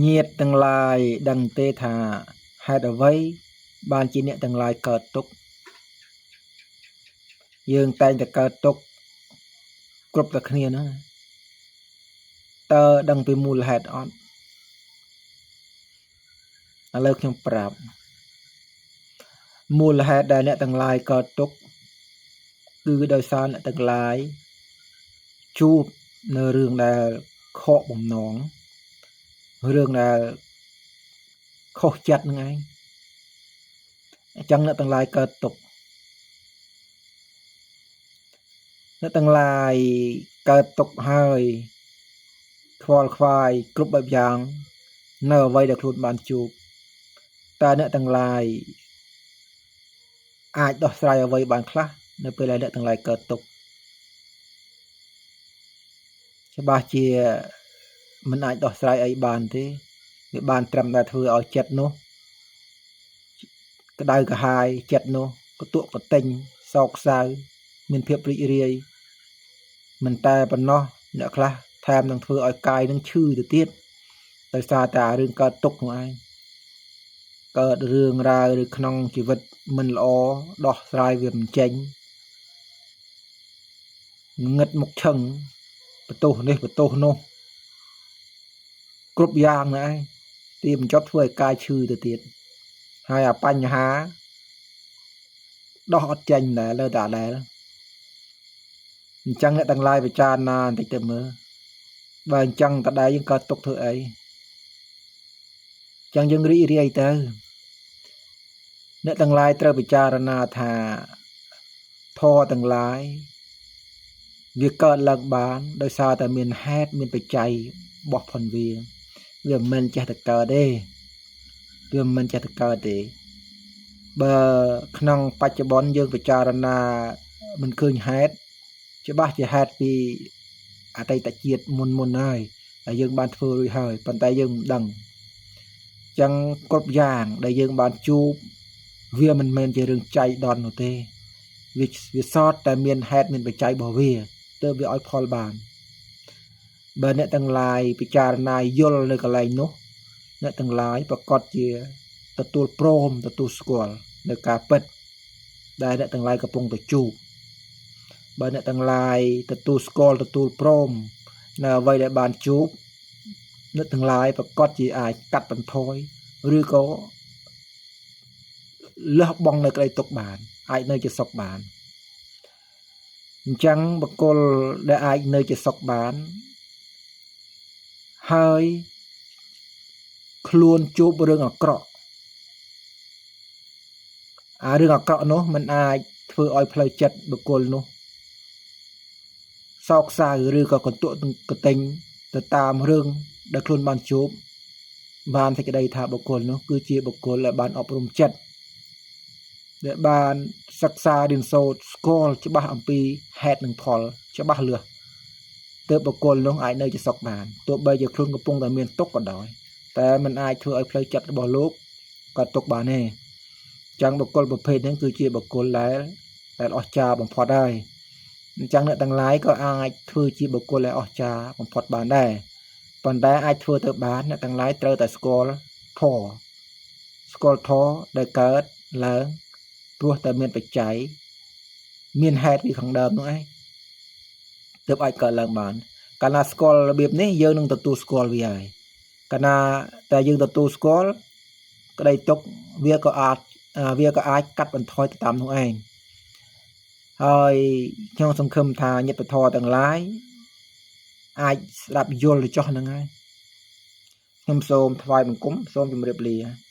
ញាតិទាំងឡាយដឹងទេថាហេតុអ្វីបានជាអ្នកទាំងឡាយកើតទុក្ខយើងតែងតែកើតទុក្ខគ្រប់តែគ្នាហ្នឹងតើដឹងពីមូលហេតុអត់ឥឡូវខ្ញុំប្រាប់មូលហេតុដែលអ្នកទាំងឡាយកើតទុក្ខគឺដោយសារអ្នកទាំងឡាយជួបនៅរឿងដែលខកបំណងរឿងដែលខុសចិត្តហ្នឹងឯងអញ្ចឹងអ្នកទាំងឡាយកើតទុក្ខអ្នកទាំងឡាយកើតទុក្ខហើយខ្វល់ខ្វាយគ្រប់បែបយ៉ាងនៅអ្វីដែលខ្លួនបានជួបតើអ្នកទាំងឡាយអាចដោះស្រាយអ្វីបានខ្លះនៅពេលដែលអ្នកទាំងឡាយកើតទុក្ខច្បាស់ជាមិនអាចដោះស្រាយអីបានទេវាបានត្រឹមតែធ្វើឲ្យចិត្តនោះក្តៅក្រហាយចិត្តនោះកទក់កទិញសោកសៅមានភាពរីករាយមិនតែប៉ុណ្ណោះអ្នកខ្លះថែមនឹងធ្វើឲ្យកាយនឹងឈឺទៅទៀតដោយសារតែរឿងកើតទុក្ខនោះឯងកើតរឿងរ៉ាវឬក្នុងជីវិតមិនល្អដោះស្រាយវាមិនចេញងឹតមុខឈឹងបន្ទោសនេះបន្ទោសនោះគ្រប់យ៉ាងណាឯងទីបញ្ចប់ធ្វើឲ្យកាយឈឺទៅទៀតហើយអាបញ្ហាដោះអត់ចេញដែរលើតែដែរអញ្ចឹងអ្នកទាំងឡាយពិចារណាបន្តិចទៅមើលបើអញ្ចឹងតដែរយើងកើតទុកធ្វើអីអញ្ចឹងយើងរីករាយទៅអ្នកទាំងឡាយត្រូវពិចារណាថាធម៌ទាំងឡាយវាកើតឡើងបានដោយសារតែមានហេតុមានបច្ច័យបោះផុនវាវាមិនមែនចេះតែកើតទេវាមិនមែនចេះតែកើតទេបើក្នុងបច្ចុប្បន្នយើងពិចារណាមិនឃើញហេតុច្បាស់ជាហេតុពីអតីតជាតិមុនមុនហើយដែលយើងបានធ្វើរួចហើយប៉ុន្តែយើងមិនដឹងអញ្ចឹងគ្រប់យ៉ាងដែលយើងបានជួបវាមិនមែនជារឿងចៃដន្យនោះទេវាសតតែមានហេតុមានបច្ច័យរបស់វាទើបវាឲ្យផលបានបើអ្នកទាំងឡាយពិចារណាយល់នៅកន្លែងនោះអ្នកទាំងឡាយប្រកាសជាទទួលព្រមទទួលស្គាល់នៅការពិតដែលអ្នកទាំងឡាយកំពុងតែជួបបើអ្នកទាំងឡាយទទួលស្គាល់ទទួលព្រមនៅអ្វីដែលបានជួបអ្នកទាំងឡាយប្រកាសជាអាចកាត់បន្ថយឬក៏លះបង់នៅក្តីទុក្ខបានអាចនៅជាសុខបានអញ្ចឹងបុគ្គលដែលអាចនៅជាសុខបានហើយខ្លួនជួបរឿងអាក្រក់អារឿងអាក្រក់នោះมันអាចធ្វើឲ្យផ្លូវចិត្តបុគ្គលនោះសោកសៅឬក៏កន្ទក់កទិញទៅតាមរឿងដែលខ្លួនបានជួបបានសេចក្តីថាបុគ្គលនោះគឺជាបុគ្គលដែលបានអប់រំចិត្តដែលបានសិក្សារៀនសូត្រស្គាល់ច្បាស់អំពីហេតុនិងផលច្បាស់លាស់ទើបបុគ្គលនោះអាចនៅជាសុខបានទោះបីជាខ្លួនកំពុងតែមានទុក្ខក៏ដោយតែมันអាចធ្វើឲ្យផ្លូវចិត្តរបស់លោកក៏ទុក្ខបានទេចឹងបុគ្គលប្រភេទហ្នឹងគឺជាបុគ្គលដែលអស្ចារ្យបំផុតហើយអញ្ចឹងអ្នកទាំងឡាយក៏អាចធ្វើជាបុគ្គលដែលអស្ចារ្យបំផុតបានដែរប៉ុន្តែអាចធ្វើទៅបានអ្នកទាំងឡាយត្រូវតែស្គាល់ធម៌ស្គាល់ធម៌ដែលកើតឡើងព្រោះតែមានបច្ច័យមានហេតុពីខាងដើមនោះឯងទើបអាចកើតឡើងបានកាលណាស្គាល់របៀបនេះយើងនឹងទទួលស្គាល់វាហើយកាលណាតែយើងទទួលស្គាល់ក្តីទុក្ខវាក៏អាចកាត់បន្ថយទៅតាមនោះឯងហើយខ្ញុំសង្ឃឹមថាញាតិធម៌ទាំងឡាយអាចស្ដាប់យល់ទៅចោះហ្នឹងហើយខ្ញុំសូមថ្វាយបង្គំសូមជម្រាបលា។